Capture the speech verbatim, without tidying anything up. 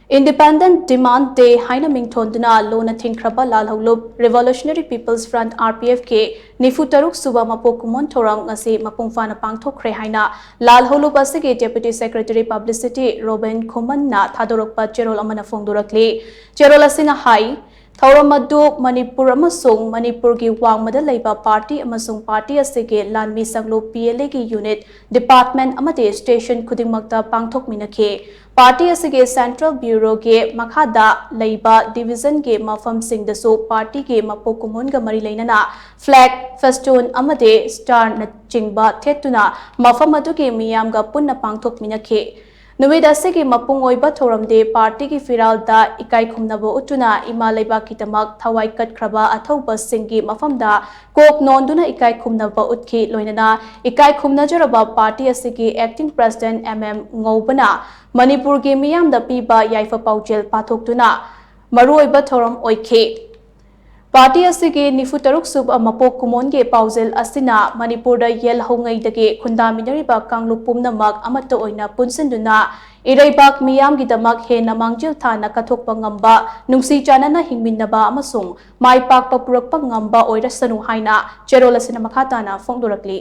Independent Demand Day ꯍꯥꯏꯅ ꯃꯤꯡꯊꯣꯟꯗꯨꯅ ꯂꯨꯅ ꯊꯤꯡꯈ꯭ꯔꯕ ꯂꯥꯜꯍꯧꯂꯨꯞ Revolutionary People's Front, R P F ꯀꯤ ꯅꯤꯐꯨ ꯇꯔꯨꯛ ꯁꯨꯕ ꯃꯄꯣꯛ ꯀꯨꯝꯑꯣꯟ ꯊꯧꯔꯝ ꯉꯁꯤ ꯃꯄꯨꯡ ꯐꯥꯅ ꯄꯥꯡꯊꯣꯛꯈ꯭ꯔꯦ ꯍꯥꯏꯅ ꯂꯥꯜꯍꯧꯂꯨꯞ ꯑꯁꯤꯒꯤ Deputy Secretary Publicity ꯔꯣꯕꯤꯟ ꯈꯨꯃꯟꯅ ꯊꯥꯗꯣꯔꯛꯄ ꯆꯦꯔꯣꯜ ꯑꯃꯅ ꯐꯣꯡꯗꯣꯔꯛꯂꯤ꯫ ꯆꯦꯔꯣꯜ ꯑꯁꯤꯅ ꯍꯥꯏ, ꯊꯧꯔꯝ ꯑꯗꯨ ꯃꯅꯤꯄꯨꯔ ꯑꯃꯁꯨꯡ ꯃꯅꯤꯄꯨꯔꯒꯤ ꯋꯥꯡꯃꯗ ꯂꯩꯕ party ꯑꯃꯁꯨꯡ party ꯑꯁꯤꯒꯤ ꯂꯥꯟꯃꯤ ꯁꯪꯂꯨꯞ P L A ꯒꯤ unit, department ꯑꯃꯗꯤ station ꯈꯨꯗꯤꯡꯃꯛꯇ ꯄꯥꯡꯊꯣꯛꯃꯤꯟꯅꯈꯤ꯫ Party ꯑꯁꯤꯒꯤ Central Bureau ꯒꯤ ꯃꯈꯥꯗ ꯂꯩꯕ division ꯒꯤ ꯃꯐꯝꯁꯤꯡꯗꯁꯨ party ꯒꯤ ꯃꯄꯣꯛ ꯀꯨꯝꯑꯣꯟꯒ ꯃꯔꯤ ꯂꯩꯅꯅ flag, festoon ꯑꯃꯗꯤ star ꯅꯆꯤꯡꯕ ꯊꯦꯠꯇꯨꯅ ꯃꯐꯝ ꯑꯗꯨꯒꯤ ꯃꯤꯌꯥꯝꯒ ꯄꯨꯟꯅ ꯄꯥꯡꯊꯣꯛꯃꯤꯟꯅꯈꯤ꯫ ꯅꯨꯃꯤꯠ ꯑꯁꯤꯒꯤ ꯃꯄꯨꯡ ꯑꯣꯏꯕ ꯊꯧꯔꯝꯗꯤ party ꯒꯤ ꯐꯤꯔꯥꯜꯗ ꯏꯀꯥꯏ ꯈꯨꯝꯅꯕ ꯎꯠꯇꯨꯅ ꯏꯃꯥ ꯂꯩꯕꯥꯛꯀꯤꯗꯃꯛ ꯊꯋꯥꯏ ꯀꯠꯈ꯭ꯔꯕ ꯑꯊꯧꯕꯁꯤꯡꯒꯤ ꯃꯐꯝꯗ ꯀꯣꯛ ꯅꯣꯟꯗꯨꯅ ꯏꯀꯥꯏ ꯈꯨꯝꯅꯕ ꯎꯠꯈꯤ꯫ ꯂꯣꯏꯅꯅ ꯏꯀꯥꯏ ꯈꯨꯝꯅꯖꯔꯕ party ꯑꯁꯤꯒꯤ Acting President M M ꯉꯧꯕꯅ ꯃꯅꯤꯄꯨꯔꯒꯤ ꯃꯤꯌꯥꯝꯗ ꯄꯤꯕ ꯌꯥꯏꯐ ꯄꯥꯎꯖꯦꯜ ꯄꯥꯊꯣꯛꯇꯨꯅ ꯃꯔꯨꯑꯣꯏꯕ ꯊꯧꯔꯝ ꯑꯣꯏꯈꯤ꯫ Party ꯑꯁꯤꯒꯤ ꯅꯤꯐꯨ ꯇꯔꯨꯛ ꯁꯨꯕ ꯃꯄꯣꯛ ꯀꯨꯝꯑꯣꯟꯒꯤ ꯄꯥꯎꯖꯦꯜ ꯑꯁꯤꯅ ꯃꯅꯤꯄꯨꯔꯗ ꯌꯦꯜꯍꯧꯉꯩꯗꯒꯤ ꯈꯨꯟꯗꯥꯃꯤꯟꯅꯔꯤꯕ ꯀꯥꯡꯂꯨꯞ ꯄꯨꯝꯅꯃꯛ ꯑꯃꯠꯇ ꯑꯣꯏꯅ ꯄꯨꯟꯁꯤꯟꯗꯨꯅ ꯏꯔꯩꯕꯥꯛ ꯃꯤꯌꯥꯝꯒꯤꯗꯃꯛ ꯍꯦꯟꯅ ꯃꯥꯡꯖꯤꯜ ꯊꯥꯅ ꯀꯠꯊꯣꯛꯄ ꯉꯝꯕ, ꯅꯨꯡꯁꯤ ꯆꯥꯟꯅꯅ ꯍꯤꯡꯃꯤꯟꯅꯕ ꯑꯃꯁꯨꯡ ꯃꯥꯏ ꯄꯥꯛꯄ ꯄꯨꯔꯛꯄ ꯉꯝꯕ ꯑꯣꯏꯔꯁꯅꯨ ꯍꯥꯏꯅ ꯆꯦꯔꯣꯜ ꯑꯁꯤꯅ ꯃꯈꯥ ꯇꯥꯅ ꯐꯣꯡꯗꯣꯔꯛꯂꯤ꯫